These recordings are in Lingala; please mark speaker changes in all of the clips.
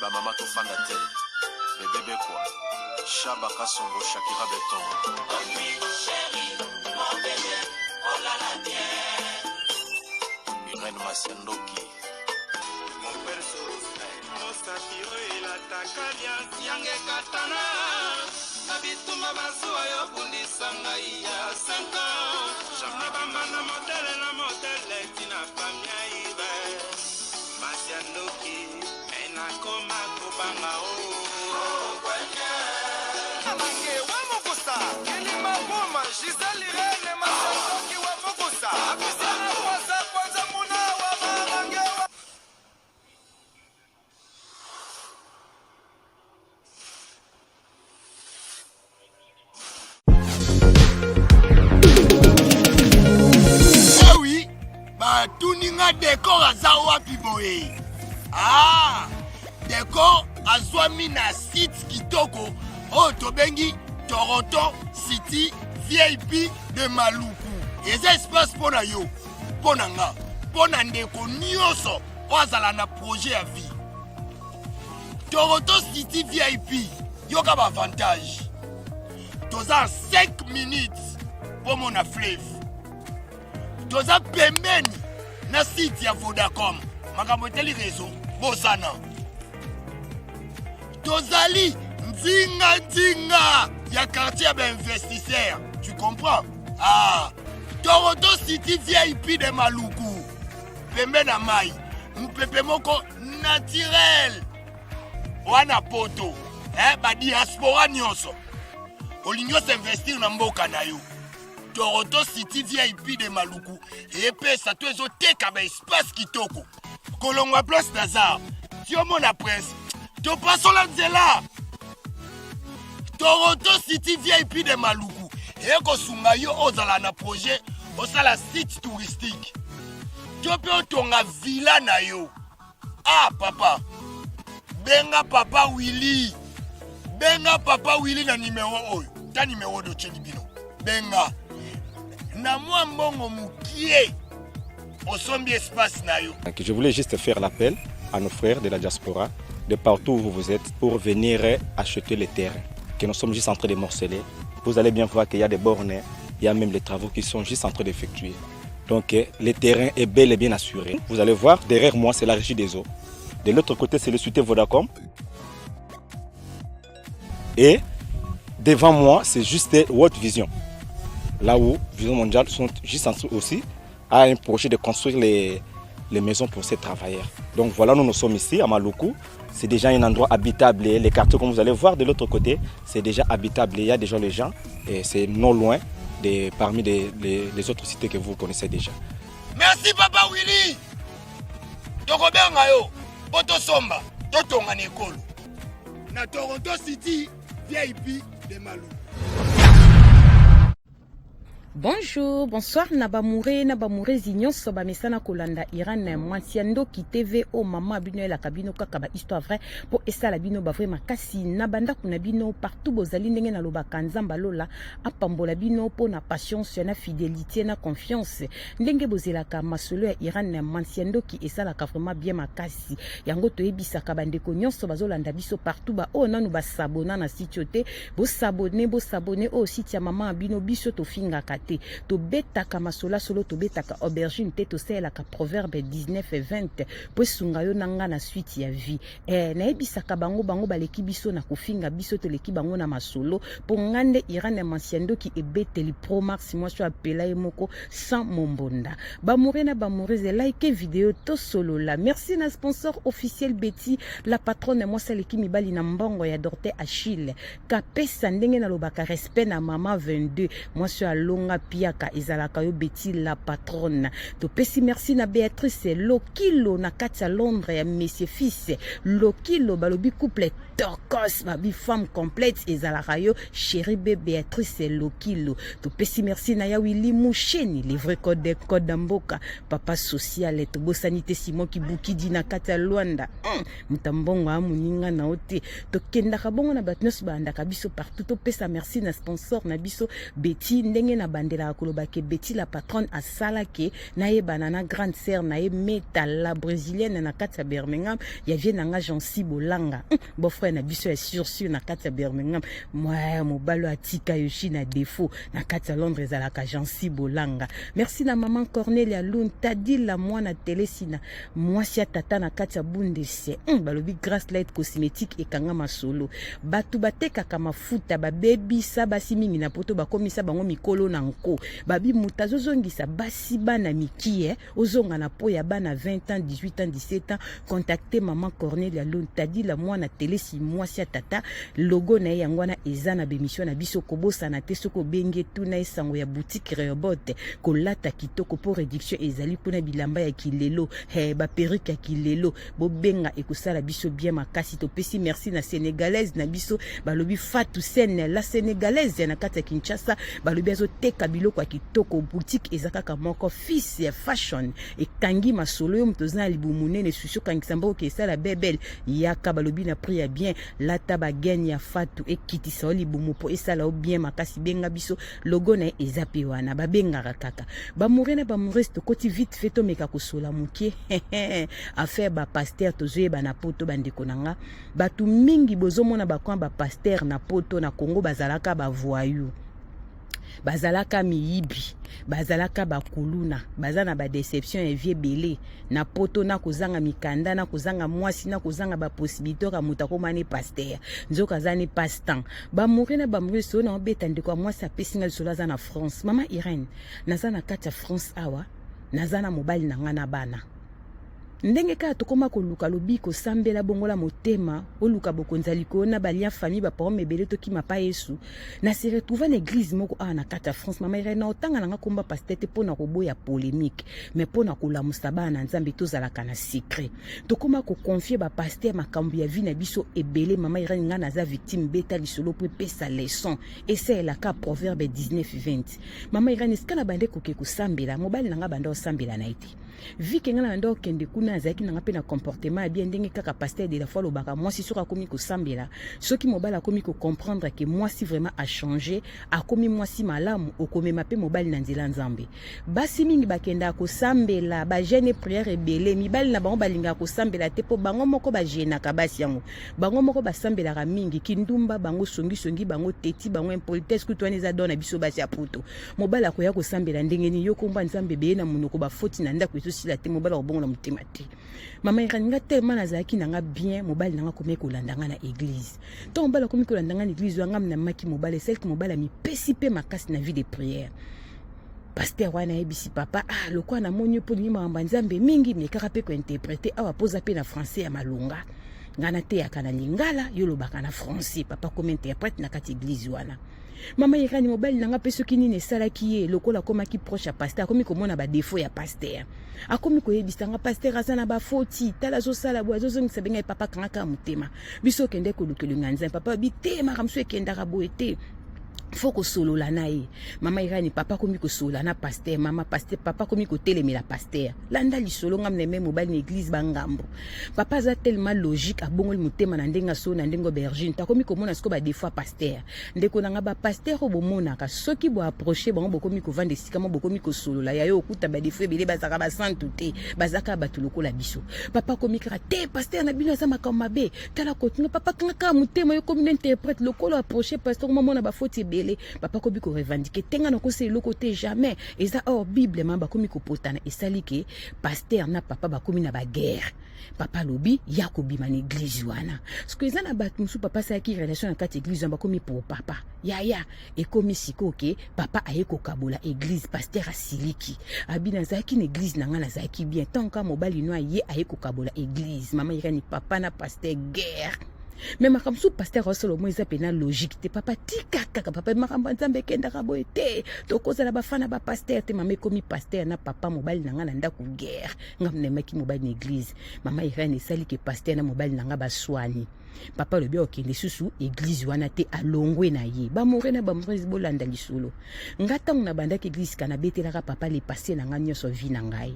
Speaker 1: Ba mama tofanda te. Bebe Bekwa, Shaba Kasongo, Shakira Beton. Irène Masiandoki.
Speaker 2: Mosapi oyo elataka liasi yange ekatana na bitumba bazuwa yo bundisa ngai ya 5 ans na bambanda modele na modele tina famia ibe masi ya ndoki me nakoma kobanga o
Speaker 3: Amange wa Mukusa, Kilima Buma, Gisèle Irene, Masandoki wa Mukusa, Apisiana Kwanza Kwanza Muna wa Mamange wa
Speaker 4: Eh oui, batuni nga decor aza wapi boye? Ah, decor azwami na site kitoko oyo tobengi Toronto City VIP de Maluku. Eza espace mpo na yo, mpo na nga, mpo na ndeko nyonso oyo azala na projet ya vie. Toronto City VIP, yoka ba avantage. Toza 5 minutes mpo mona fleuve. Toza pembeni na site ya Vodacom. Makambo etali réseau, bosana. Tozali nzinga nzinga ya quartier ya ba investisseurs. Tu comprends? Ah, Toronto City VIP de Maluku. Pembe na mai, mupepe moko naturel wana poto eh, ba diaspora nyonso olingi osinvestir na mboka na yo toronto city vip de maluku epesa to ezoteka ba espace kitoko kolongwa place nazar tiomona prince topasola nzela toronto city vip de maluku ekosunga yo ozala na projet osala site touristique to mpe otonga villa na yo ah papa benga papa willy benga papa willy na nimero oyo ta nimero oyo totyeli bino benga na mwa mbongo mokie osombi espace na yo
Speaker 5: Je voulais juste faire l'appel à nos frères de la diaspora, de partout où vous êtes, pour venir acheter les terrains que nous sommes juste en train de morceler. Vous allez bien voir qu'il y a des bornes, il y a même les travaux qui sont juste en train d'effectuer. Donc le terrain est bel et bien assuré. Vous allez voir, derrière moi, c'est la régie des eaux. De l'autre côté, c'est le cité Vodacom. Et devant moi, c'est juste World Vision. Là où Vision Mondiale sont juste en dessous aussi à un projet de construire les, les maisons pour ces travailleurs. Donc voilà, nous nous sommes ici à Maluku. C'est déjà un endroit habitable. Les quartiers, comme vous allez voir de l'autre côté, c'est déjà habitable. Il y a déjà les gens et c'est non loin de, parmi les, les, les autres cités que vous connaissez déjà.
Speaker 4: Merci papa Willy. Tokobenga yo po tosomba totonga na ekolo na Toronto City VIP de Maluku.
Speaker 6: Bonjour, bonsoir na bamoure na bamourezi nyonso bamesana kolanda Iran mwasi ya ndoki TV o mama bino elaka bino kaka ba histoire vrai po esala bino ba vrai makasi na bandako na bino partout bozali ndenge nalobaka Nzambe lola apambola bino po na patience na fidelité na confiance ndenge bozelaka masolo ya Iran mwasi ya ndoki esalaka vraiment bien makasi yango toyebisaka bandeko nyonso bazolanda biso partout ba oyo nanu basabona na site te bosabone bosabone oyo site ya mama bino biso tofingaka te tobetaka masolo solo tobetaka aubergine te tosalelaka proverbe 19 et 20 po esunga yo na nga na suite ya vie eh, nayebisaka bango bango baleki biso na kofinga biso toleki bango na masolo po nga nde Iran ya Mansiandoki ebeteli pro max mwasi oyo apela ye moko sans mombonda bamoure na bamourese like video tosolola merci na sponsor officiel Betty la patronne mwasi aleki mibali na mbongo ya Dorte Achille kapesa ndenge nalobaka respect na mama 22 mwasi oyo alonga piaka ezalaka yo Betty la patronne topesi merci na Béatrice Lokilo na kati ya Londres ya monsieur fils Lokilo balobi couple tokos babi femme complète ezalaka yo chérie be Béatrice Lokilo topesi merci na ya Willy Musheni le vrai code de code ya mboka papa social tobosani te Simon Kibukidi na kati ya Luanda moto ya mbongo ya moninga na yo te tokendaka bongo na bato nyonso balandaka biso partout topesa merci na sponsor na biso Betty ndenge na. Nabandelaka koloba ke Betty la patronne asala ke nayebana na grande sœur na ye Meta la brésilienne na kati ya Birmingham, ya vie na nga Jancy Bolanga, beau frère na biso ya sur sur na kati ya Birmingham. Mwa mobali oyo atika Yoshi na défaut na kati ya Londres ezalaka Jancy Bolanga. Merci na maman Cornelia Luntadila, mwana Telesina, mwasi ya tata na kati ya Bundese. Balobi Grace Light Cosmétique ekanga masolo. Bato batekaka mafuta babebisa basi mingi na poto, bakomisa bango mikolo na nko. Babi moto azozongisa basi bana mikie, ozonga na po ya bana 20 ans, 18 ans, 17 ans. Contacte maman Cornelia Luntadila, mwana Telesi, mwasi ya tata. Logo na ye yango wana eza na bémission na biso. Kobosana te, soki obengi, tuna esango ya boutique Rehoboth, kolata kitoko mpo réduction ezali kuna, bilamba ya kilelo, he, baperruque ya kilelo. Bobenga, ekosala biso bien makasi. Topesi merci na Sénégalaise na biso, balobi Fatou Sene la Sénégalaise na kati ya Kinshasa. Balobi azoteka biloko ya kitoko. Boutique eza kaka moko, Fils ya Fashion ekangi masolo. Yo moto oza na libumu monene, susi okangisa mboka esala bebel, yaka, balobi na prix ya bien. Lata bagaine ya Fatu, ekitisa yo libumu mpo esala yo bien makasi. Benga biso, logo na ye eza mpe wana. Babengaka kaka bamoure na bamourese. Tokoti vite fait, tomeka kosola moke affaire bapasteur. Tozoyeba na poto, bandeko na nga, bato mingi bozomona bakwa bapasteur na poto, na Kongo bazalaka bavoyou, bazalaka miyibi, bazalaka bakuluna, baza na badéception ya vie ebele na poto, na kozanga mikanda, na kozanga mwasi, na kozanga bapossibilité. Oka moto akóma ne pasteur, nzoka aza ne passe-temps. Bamoure na bamoure, solo na obeta. Ndeko ya mwasi apesi nga lisolo, aza na France. Mama Irene, naza na kati ya France awa, naza na mobali na nga na bana. Ndenge kaka tokóma koluka lobi kosambela, bongola motema, oluka bokonzi ya likolo na balia famille, baparome ebele, tokima pa Yesu. Na se retrouve na église moko awa na kati ya France. Mama Irene, na otanga nanga komba pasteur te mpo na koboya polémique, mais mpo na kolamusa bana na Nzambe. Tozalaka na secret, tokóma koconfier bapasteur makambo ya vie na biso ebele. Mama Irene, ngai naza victime. Beta lisolo mpo epesa leçon, esalelaka Proverbe 19 20. Mama Irene, esika na bande koke kosambela, mobali na ngai banda osambela na ye te. Vike ngai na banda okende kuna, azalaki nanga mpe na comportement ya bien. Ndenge kaka pasteur de la foi alobaka, mwasi soki akomi kosambela, soki mobali akomi kocomprendre ke mwasi vraiment achange, akomi mwasi malamu, okomema mpe mobali na nzela Nzambe. Basi mingi bakendaka kosambela, bajeûne, prière ebele, mibali na bango balingaka kosambela te mpo bango moko bagenaka. Basi yango bango moko basambelaka mingi, kindumba bango, songisongi bango, teti bango, impolitesse kutu wana eza don na biso basi ya poto. Mobali akoya kosambela ndenge nini? Yo komba Nzambe ebeye na monoko, bafoti na ndako ezosila te, mobali akobongola motema te. Mama Irani, nga tellement nazalaki na nga bien, mobali na nga akomi kolanda nga na église. Ntango mobali akomi kolanda nga na église oyo, nga namaki mobali, esalaki mobali amipesi mpe makasi na vie de prière. Pasteur wana ayebisi papa: "Ah, lokola namoni yo mpo olingi makambo ya Nzambe mingi, mekaka mpe kointerpréter awa mpo oza mpe na français ya malonga. Ngai nateyaka na lingala, yo olobaka na français." Papa komi interprète na kati église wana. Mama Irani, mobali na nga mpe soki nini esalaki ye, lokola akomaki proche ya pasteur, akomi komona badéfaut ya pasteur, akomi koyebisa nga: "Pasteur aza na bafoti, tala azosala boye, azozongisa bengai." "Papa, kangaka motema, biso okende koluka elinga Nzambe." Papa bitemaka mosu ekendaka boye te, fo kosolola na ye. Mama Irani, papa akomi kosolola na pasteur. Mama pasteur, papa akomi kotelemela pasteur. Landa lisolo. Ngam na eme mobali na église bangambo. Papa aza tellement logique, abongoli motema na ndenge aso na ndenge aubergine. Takomi komona sikoyo badéfaut ya pasteur. Ndeko na nga, bapasteur oyo bomonaka, soki boapproche bango, bokomi kovanda esika mo, bokomi kosolola, ya yo okuta badéfaut ebele. Bazalaka basantu te, bazalaka bato lokola biso. Papa akomi kaka te: "Pasteur na bino aza makambo mabe, tala kotinga." "Papa, kanga kaka motema, yo komi na interprète." Lokola approche pasteur, komamona bafoti ebele, papa akomi korevendiquer te: "Nga nakosa eloko te, jamais, eza or Bible." Ma bakomi kopotana, esali ke pasteur na papa bakomi na baguerre. Papa alobi ya kobima na église wana. Soki eza na bato mosusu papa asalaki relation na kati église wana, bakomi pour papa. Yaya, ekomi sikoyo ke papa aye kokabola église. Pasteur asiliki, abi: "Nazalaki na église na ngai, nazalaki bien, ntango kaka mobali no aye, aye kokabola église." Mama Irani, papa na pasteur guerre. Mais makambo mosusu pasteur asala mo eza mpena logique te. "Papa, tika kaka, papa, makambo ya Nzambe ekendaka boye te, tokozala bafana bapasteur te." Mama, ekomi pasteur na papa mobali na ngai na ndako guerre. Nga namemaki mobali na église. Mama Irene, esali ke pasteur na mobali na ngai baswani. Papa alobi akokende susu église wana te, alongwe na ye. Bamoure na bamourese, bolanda lisolo. Nga ntango nabandaki église ka, nabetelaka papa le passé na ngai nyonso, vie na ngai,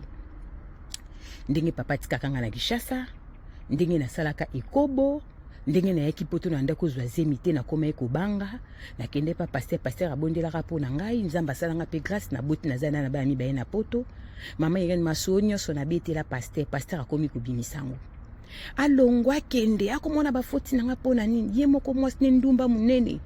Speaker 6: ndenge papa atikaka ngai na Kinshasa, ndenge nasalaka ekobo. Ndenge nayaki poto na ndako kozwa zemi te, nakomaki kobanga. Nakende pa pasteur, pasteur abondelaka mpo na ngai, Nzambe asalanga mpe grâce, naboti, naza na bana mibale na poto. Mama Irene, masolo nyonso nabetela pasteur, pasteur akomi kobimisa yango. Alongwa akende akomona bafoti na nga mpo na nini? Ye moko mwasi ne ndumba monene,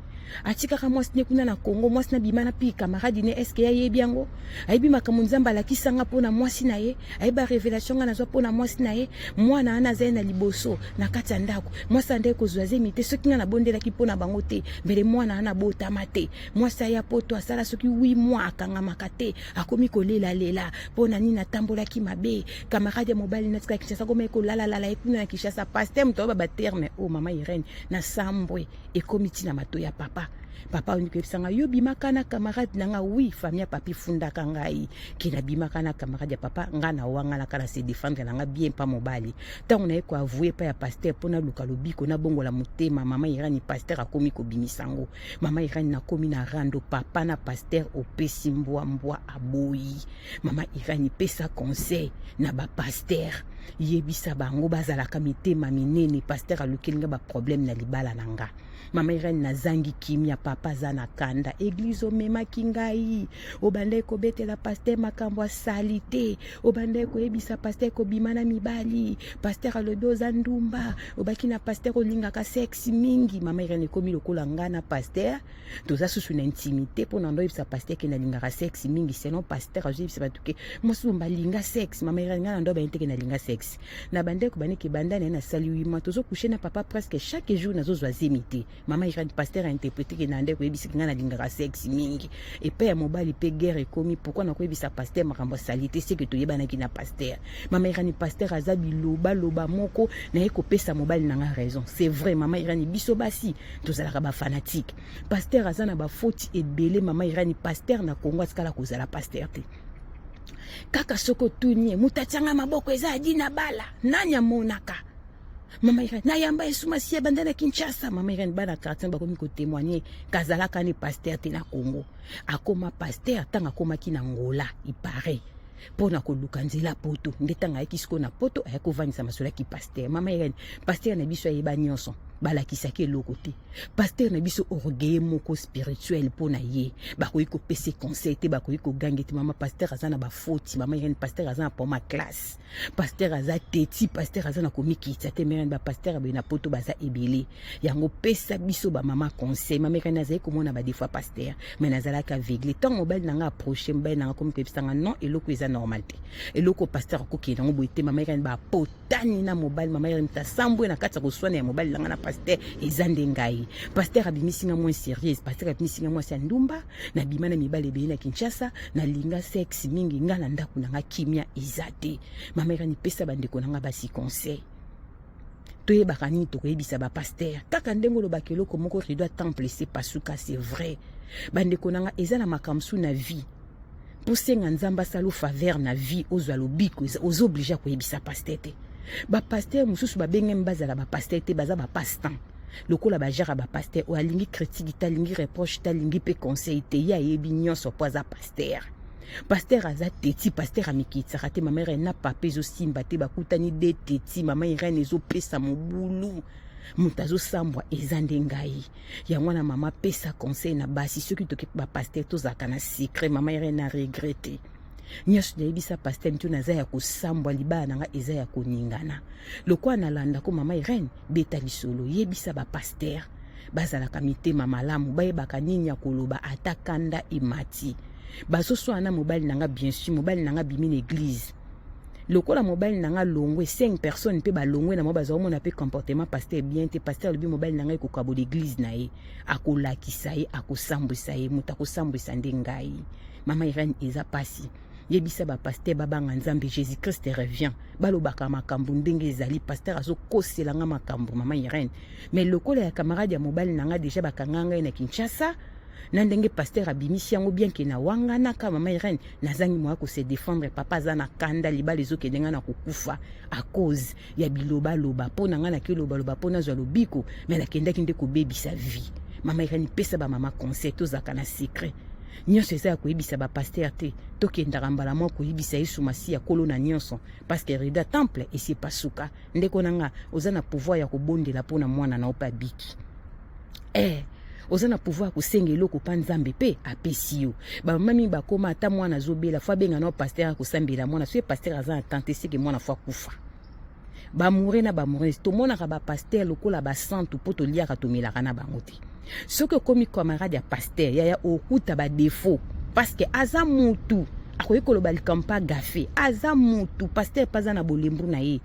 Speaker 6: atikaka mwasi ne kuna na Congo, mwasi na bima na pi camarade ne. Eske ye ayebi yango? Ayebi makambo Nzambe alakisa nga mpo na mwasi na ye? Ayebi barévélation nga nazwa mpo na mwasi na ye? Mwana wana aza ye na liboso na kati ya ndako, mwasi andaki kozwa zemi te. Soki nga nabondelaki mpo na bango te, mbele mwana wana abotama te. Mwasi aya poto, asala soki 8 mois, akangamaka te, akomi kolelalela mpo na nini atambolaki mabe. Camarade ya mobali natika Kinshasa, akomaki kolalalala ye kuna na Kinshasa. Pasteur moto ayoba baterme oyo. Mama Irene, na sambwe ekomi ntina mato ya papa. Papa oyo koyebisanga yo bimaka na camarade na nga. Oui, famille ya papi fundaka ngai ke nabimaka na camarade ya papa. Nga na wanganaka na se défendre na nga bien pa mobali. Ntango naye koavouer pa ya pasteur mpo naluka lobiko, nabongola motema, mama Irani, pasteur akomi kobimisa yango. Mama Irani, nakomi na rando. Papa na pasteur opesi mbwa, mbwa aboyi. Mama Irani, pesa conseil na bapasteur, yebisa bango bazalaka mitema minene. Pasteur alukeli nga baproblème na libala na nga. Mama Irene, nazangi kimia, papa aza na kanda. Église omemaki ngai, obandaki kobetela pasteur makambo asali te, obandaki koyebisa pasteur kobima na mibali. Pasteur alobi oza ndumba, obaki na pasteur olingaka sexe mingi. Mama Irene, ekomi lokola ngai na pasteur toza susu na intimité, mpo na ndo oyebisa pasteur ke nalingaka sexe mingi. Selon pasteur, azoyebisa bato ke mwasi bomba alinga sexe. Mama Irene, ngai na ndo bayini te ke nalinga sexe. Na bandeko baniki banda na ye nasali 8 mois, tozocoucher na papa presque chaque jour, nazozwa zemi te. Mama Irene, pasteur ainterpréter ke na ndeko oyebisiki ngai nalingaka sexe mingi. Epai ya mobali mpe guerre ekomi. Pourquoi nakoyebisa pasteur makambo asali te, seke toyebanaki na pasteur? Mama Irani, pasteur aza bilobaloba moko, naye kopesa mobali na nga raison. C'est vrai, mama Irani, biso basi tozalaka bafanatique. Pasteur aza na bafoti ebele. Mama Irani, pasteur na Kongo atikala kozala pasteur te. Kaka soki otuni ye, moto atianga maboko eza adi na bala nani amonaka. Mama Irene, nayamba esuma si ebanda na Kinshasa. Mama Irene, bana quartier bakomi kotémoigner kazalaka ni pasteur te na Congo. Akoma pasteur ntango akomaki na Ngola, ipare mpo na koluka nzela poto. Nde ntango ayaki sikoyo na poto, ayaki kovandisa masolo yaki pasteur. Mama Irene, pasteur na biso ayeba nyonso, balakisaki eloko te. Pasteur na biso orgueil moko spirituel, mpo na ye bakoki kopesa conseil te, bakoki kogange te. Mama, pasteur aza na bafoti. Mama Irene, pasteur aza na poma classe, pasteur aza teti, pasteur aza na komikitisa te. Mama, bapasteur boye na poto baza ebele. Yango pesa biso bamama conseil. Mama Irene, nazali komona badéfauts pasteur, mais nazalaki aveugle. Ntango mobali na nga approche, mobali na nga komi koyebisanga non, eloko eza normal te, eloko pasteur akokende yango boye te. Mama Irene, bapotani na mobali. Mama Irene, tasambwe na kati ya koswana ya mobali na nga na pasteur, eza nde ngai. Pasteur abimisi nga moins sérieuse, pasteur abimisi nga mwasi ya ndumba, nabima na mibali ebele na Kinshasa, nalinga sexe mingi. Nga na ndako na nga kimia eza te. Mama Irene, pesa bandeko na nga basi conseil, toyebaka nini tokoyebisa bapasteur. Kaka ndenge olobaka eloko moko, rideau ya temple ese pasuka. C'est vrai, bandeko na nga, eza na makambo su na vie. Mposenga Nzambe asala faveur na vie, ozwa lobiko, oza obligé koyebisa pasteur te. Bapasteur mosusu babengemi bazala bapasteur te, baza bapasse-temps, lokola bajara bapasteur oyo alingi critique te, alingi reproche te, alingi mpe conseil te. Ye ayebi nyonso mpo aza pasteur. Pasteur aza teti, pasteur amikitisaka te. Mama Irene na papa ezosimba te, bakutani de teti. Mama Irene, ezopesa mobulu, moto azosambwa eza nde ngai. Yango wana, mama, pesa conseil na basi, soki toki bapasteur, tozalaka na secret. Mama Irene, na regretter nyonso nayebisa pasteur mito, naza ya kosambwa, libala na nga eza ya koningana lokola nalandako. Mama Irene, beta lisolo, yebisa bapasteur bazalaka mitema malamu, bayebaka nini ya koloba ata kanda emati. Bazoswana na mobali na nga. Bien sûr, mobali na nga bimi na église. Lokola mobali na nga longwe, 5 personnes mpe balongwe na mo, bazomona mpe comportement pasteur bien te. Pasteur alobi mobali na ngai kokabola église na ye, akolakisa ye, akosambwisa ye. Moto akosambwisa nde ngai. Mama Irene, eza pasi. Yebisa bapasteur babanga Nzambe, Jésus Christ revient. Balobaka makambo ndenge ezali. Pasteur azokosela nga makambo, mama Irene. Mais lokola ya camarade ya mobali na nga déjà bakanga ngai na Kinshasa, na ndenge pasteur abimisi yango, bien ke na wanganaka, mama Irene, nazangi moya kose défendre. Papa aza na kanda, libala ezokende, ngai na kokufa à cause ya bilobaloba. Mpo na ngai naki olobaloba mpo nazwa lobiko, mais nakendaki nde kobebisa vie. Mama Irene, pesa bamama conseil, tozalaka na secret. Nyonso eza ya koyebisa ba pasteur te. Tokendaka mbala moko koyebisa Yesu Masiya kolo na nyonso parce que rida temple esi epasuka. Ndeko na nga, oza na pouvoir ya kobondela mpo na mwana na yo mpe abiki. Eh, oza na pouvoir ya kosenga eloko mpa Nzambe mpe apesi yo. Bamama mingi bakoma ata mwana azobela fo abenga nao pasteur akosambela mwana, soki pasteur aza na tante seke mwana fo akufa. Bamoure na bamoureuse tomonaka ba pasteur lokola basantu mpo toliaka tomelaka na bango te. Soki okomi camarade ya pasteur yaya, okuta ba défaut parce que aza mutu akoki koloba likambo mpe agafe. Aza mutu, pasteur mpe aza na bolembu na ye.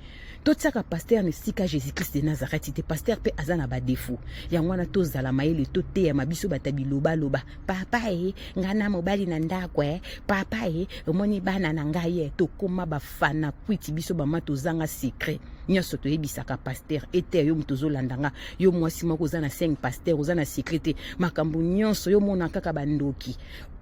Speaker 6: Totiaka pasteur na esika Jésus Christ de Nazareth te. Pasteur mpe aza na ba défaut. Yango wana tozala mayele, toteyama biso bata bilobaloba. Papa e ngai na mobali na ndako e papa e omoni bana na ngai e tokoma bafana kwiti biso bama tozanga secret nyonso toyebisaka pasteur ete yo moto ozolanda nga, yo mwasi moko oza na 5 pasteur oza na secret te, makambo nyonso yo mona kaka bandoki,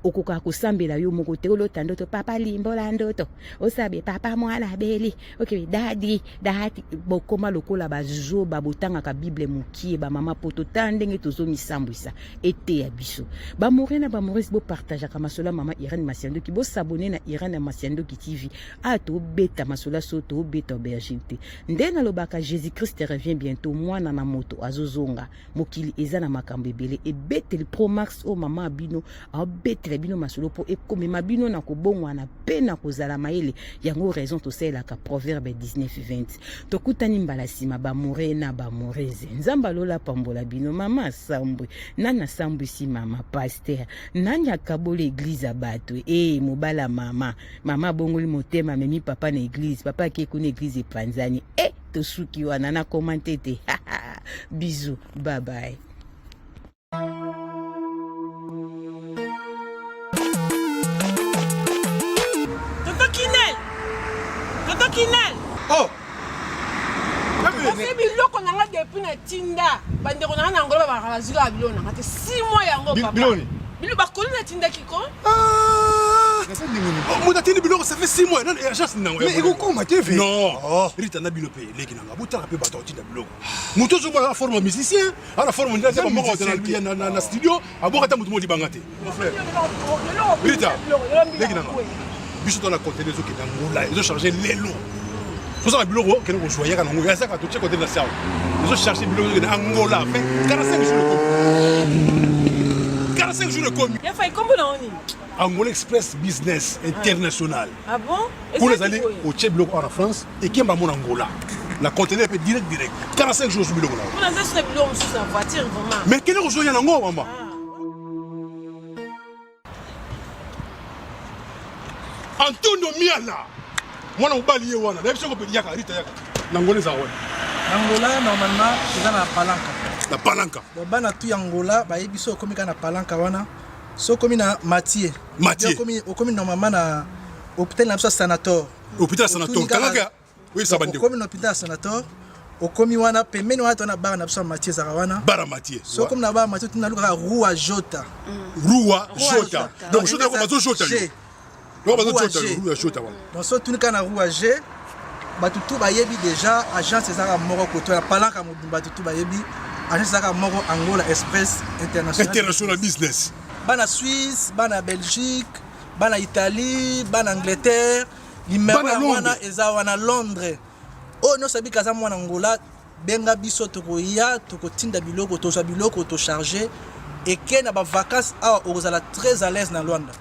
Speaker 6: okokaka kosambela yo moko te, olota ndoto papa limbola ndoto osabe papa mwana abeli ok dadi dadi, bokoma lokola bazoba botangaka bible mokie bamama poto. Tala ndenge tozomisambwisa eteya biso bamore na bamorise. Bopartageaka masolo ya mama Irene Masiandoki, bosabone na Irene ya Masiandoki TV. A tobeta masolo so tobeta aubergine te. Nde nalobaka Jésus Christ revient bientôt, mwana na moto azozonga. Mokili eza na makambo ebele. Ebeteli Promax oyo mama ya bino aobetela bino masolo mpo ekomema bino na kobongwana mpe na kozala mayele. Yango raison tosalelaka Proverbe 19 20. Tokutani mbala nsima, bamore na bamoreze. Nzambe alola pambola bino. Mama asambwe, nani asambwisi mama pasteur? Nani akabola eglize ya bato? E mobala mama, mama abongoli motema, amemi papa na eglize, papa ake kuna, eglize epanzani. E tosuki wana na komante te. Bisous, bye bye.
Speaker 7: Tonton Kinel! Tonton Kinel!
Speaker 3: Oh!
Speaker 7: Kasi biloko na nga depuis na tinda bandeko na nga na Angola babaka bazwi kaka biloko na nga te 6 mois yango papa.
Speaker 3: Biloko nini?
Speaker 7: Biloko bakoli natindaki ko.
Speaker 8: Moto atindi biloko ça fait 6 mois nani agence nango
Speaker 3: Mais ekokoma te ve.
Speaker 8: Non.
Speaker 3: Oh.
Speaker 8: Rita na bino mpe leki na nga botala mpe bato akotinda biloko moto ozomona na forme ya musicien ana forme nde ata moko na studio aboka ata moto moko libanga te. Mon frère Rita, leki na nga, biso to na conteneur ezokende Angola, ezocharge lelo. Tozala biloko okende kozwa yaka nango yazaka totie conteneur na sawa ezocharge biloko ezokende Angola fait 45 jours ekomi, 45 jours ekomi.
Speaker 7: Ya fai kombo na oni?
Speaker 8: Angola Express Business International.
Speaker 7: Ah bon?
Speaker 8: Kuna ezali otie biloko awa na France ekemba mona Angola na conteneur mpe direct direct 45 jours biloko na yo.
Speaker 7: Kuna eza suna biloko mosusu na voiture vraiment.
Speaker 8: Mais kende kozwa ya nango mama. Antonio Miala mwana mobali ye wana nayebi soko yaka Rita yaka na Angola eza wana.
Speaker 9: Na Angola normalement eza na Palanka.
Speaker 8: Na Palanka.
Speaker 9: Donc bana tu ya Angola bayebi so okomi kaka na Palanka wana so okomi na Mathieu.
Speaker 8: Mathieu.
Speaker 9: Okomi okomi normalement na hôpital na biso ya Sanator.
Speaker 8: Hôpital ya Sanator. Kangaka oyebisa bandeko.
Speaker 9: Okomi na hôpital ya Sanator. Okomi wana pembeni wana tona bar na biso ya Mathieu ezalaka wana.
Speaker 8: Bar ya Mathieu.
Speaker 9: So okomi na bar ya Mathieu tuna lukaka Rua Jota.
Speaker 8: Rua Jota. Donc Jota yako bazo Jota yo. Donc bazo Jota yo Rua Jota wana.
Speaker 9: Donc so tuni kaka na Rua G bato tu bayebi déjà agence ezalaka moko koto ya Palanka mobimba bato tu bayebi agence ezalaka moko Angola Express International.
Speaker 8: International Business.
Speaker 9: Bana Suisse, bana Belgique, bana Italie, bana Angleterre, numéro ya wana eza wana Londres. Oyo nyonso abika aza mwana Angola, benga biso tokoya, tokotinda biloko, tozwa biloko, tocharge eke na ba vacances awa okozala très à l'aise na Luanda.